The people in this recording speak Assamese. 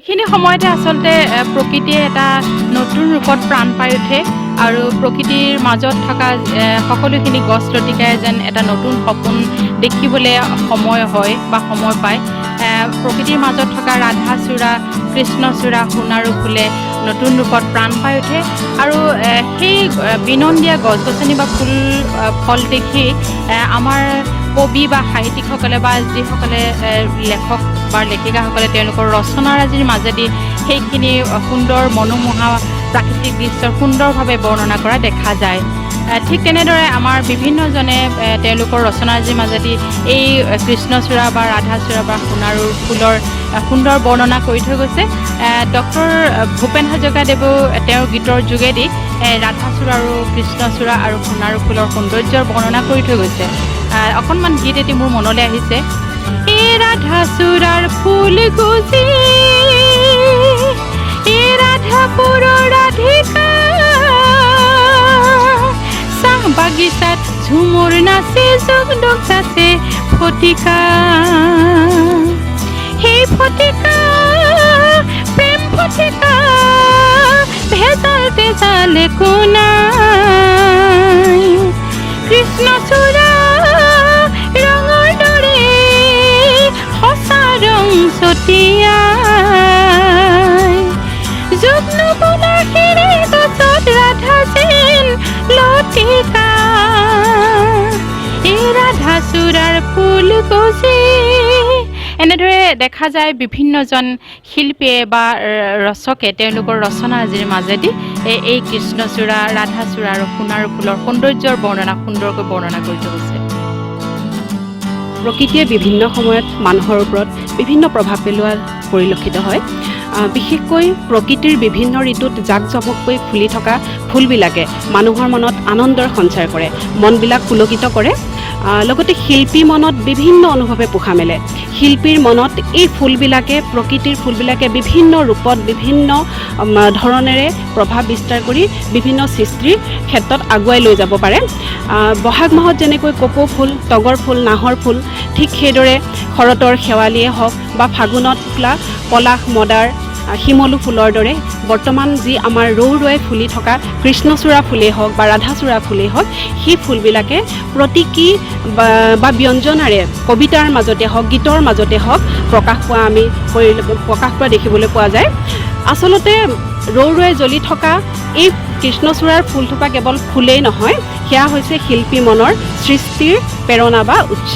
এইখিনি সময়তে আচলতে প্ৰকৃতিয়ে এটা নতুন ৰূপত প্ৰাণ পাই উঠে আৰু প্ৰকৃতিৰ মাজত থকা সকলোখিনি গছ লতিকাই যেন এটা নতুন সপোন দেখিবলৈ সময় হয় বা সময় পায়। প্ৰকৃতিৰ মাজত থকা ৰাধাচূড়া, কৃষ্ণচূড়া, সোণাৰু ফুলে নতুন ৰূপত প্ৰাণ পাই উঠে আৰু সেই বিনন্দীয়া গছ গছনি বা ফুল ফল দেখি আমাৰ কবি বা সাহিত্যিকসকলে বা যিসকলে লেখক বা লেখিকাসকলে তেওঁলোকৰ ৰচনাৰাজিৰ মাজেদি সেইখিনি সুন্দৰ মনোমোহা প্ৰাকৃতিক দৃশ্য সুন্দৰভাৱে বৰ্ণনা কৰা দেখা যায়। ঠিক তেনেদৰে আমাৰ বিভিন্নজনে তেওঁলোকৰ ৰচনাৰাজিৰ মাজেদি এই কৃষ্ণচূড়া বা ৰাধাচূড়া বা সোণাৰুৰ ফুলৰ সুন্দৰ বৰ্ণনা কৰি থৈ গৈছে। ডক্টৰ ভূপেন হাজৰিকাদেৱেও তেওঁৰ গীতৰ যোগেদি ৰাধাচূড়া আৰু কৃষ্ণচূড়া আৰু সোণাৰু ফুলৰ সৌন্দৰ্যৰ বৰ্ণনা কৰি থৈ গৈছে। অকণমান গীত এটি মোৰ মনলৈ আহিছে। এ ৰাধাচূড়াৰ ফুল গুজি, এ ৰাধাপুৰৰ ৰাধিকা, চাহ বাগিচাত ঝুমুৰ নাচে, জগদগ যাচে ফটিকা। সেই ফটিকা প্ৰেম ফটিকা, ভেজাল তেজাল একো নাই। কৃষ্ণচূড়া ৰঙৰ দৰে সঁচা ৰং ছটিয়াই, যুগ্ম পলাশিৰে গছত ৰাধা যেন লতিকা। এই ৰাধাচূড়াৰ ফুল গজি। এনেদৰে দেখা যায় বিভিন্নজন শিল্পীয়ে বা ৰচকে তেওঁলোকৰ ৰচনাৰাজিৰ মাজেদি এই কৃষ্ণচূড়া, ৰাধাচূড়া আৰু সোণাৰু ফুলৰ সৌন্দৰ্যৰ বৰ্ণনা সুন্দৰকৈ বৰ্ণনা কৰি থৈ গৈছে। প্ৰকৃতিয়ে বিভিন্ন সময়ত মানুহৰ ওপৰত বিভিন্ন প্ৰভাৱ পেলোৱা পৰিলক্ষিত হয়। বিশেষকৈ প্ৰকৃতিৰ বিভিন্ন ঋতুত জাক জমককৈ ফুলি থকা ফুলবিলাকে মানুহৰ মনত আনন্দৰ সঞ্চাৰ কৰে, মনবিলাক পুলকিত কৰে। লগতে শিল্পী মনত বিভিন্ন অনুভৱে পোখা মেলে। শিল্পীৰ মনত এই ফুলবিলাকে, প্ৰকৃতিৰ ফুলবিলাকে বিভিন্ন ৰূপত বিভিন্ন ধৰণেৰে প্ৰভাৱ বিস্তাৰ কৰি বিভিন্ন সৃষ্টিৰ ক্ষেত্ৰত আগুৱাই লৈ যাব পাৰে। বহাগ মাহত যেনেকৈ কপৌ ফুল, তগৰ ফুল, নাহৰ ফুল, ঠিক সেইদৰে শৰতৰ শেৱালিয়ে হওক বা ফাগুনত ফুলা পলাশ, মদাৰ, শিমলু ফুলৰ দৰে বৰ্তমান যি আমাৰ ৰৌ ৰৌৱাই ফুলি থকা কৃষ্ণচূড়া ফুলেই হওক বা ৰাধাচূড়া ফুলেই হওক, সেই ফুলবিলাকে প্ৰতীকী বা ব্যঞ্জনাৰে কবিতাৰ মাজতে হওক, গীতৰ মাজতে হওক প্ৰকাশ পোৱা দেখিবলৈ পোৱা যায়। আচলতে ৰৌ ৰৌৱাই জ্বলি থকা এই কৃষ্ণচূড়াৰ ফুলথোপা কেৱল ফুলেই নহয়, সেয়া হৈছে শিল্পী মনৰ সৃষ্টিৰ প্ৰেৰণা বা উৎস।